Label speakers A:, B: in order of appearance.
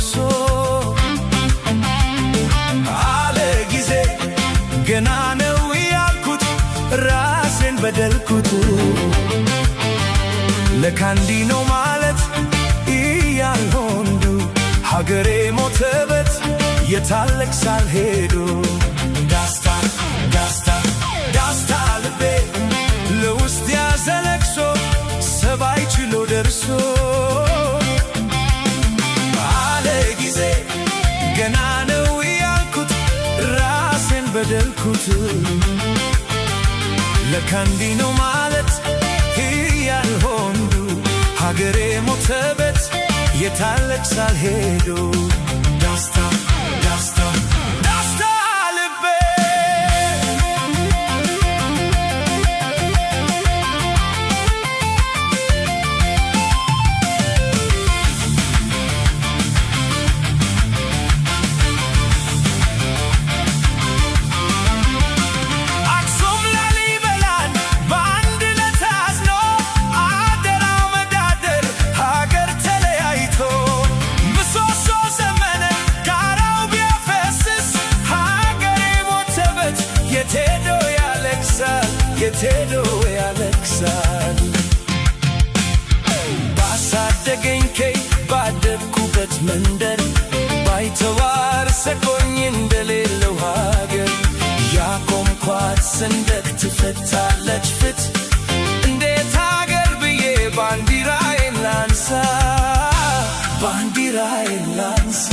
A: ወርሶ። አለ ጊዜ ገና ነው ያልኩት ራሴን በደልኩት። ለካንዲ ነው ማለት እያልሆንዱ ሀገሬ ሞተበት የታለቅሳል ሄዱ። ዳስታ ዳስታ ዳስታ ልቤ ለውስጥ ያዘለቅሶ ሰባይ ችሎ ደርሶ። አለ ጊዜ ገና ነው ያልኩት ራሴን በደልኩት። ለካንዲ ነው ማለት እያልሆንዱ ሀገሬ ሞተበት የታለቅሳል ሄዱ። ዳስታ ዳስታ ዳስታ ልቤ። አክሱም ላሊበላን በአንድ ዕለት አዝኖ አደራው መዳደር ሀገር ተለያይቶ፣ ምሰሶ ዘመነ ጋራው ቢያፈስስ ሀገሬ ሞተበት የት ሄዶ ያለቅሳል፣ የት ሄዶ ያለቅሳል። ባሳደገኝ ከይ ባደግኩበት መንደር ባይተዋር ሰቆኝ እንደሌለው ሀገር፣ ያቆምኳት ሰንደቅ ትፈታለች ፍት። እንዴት ሀገር ብዬ ባንዲራዬን ላንሳ፣ ባንዲራዬን ላንሳ።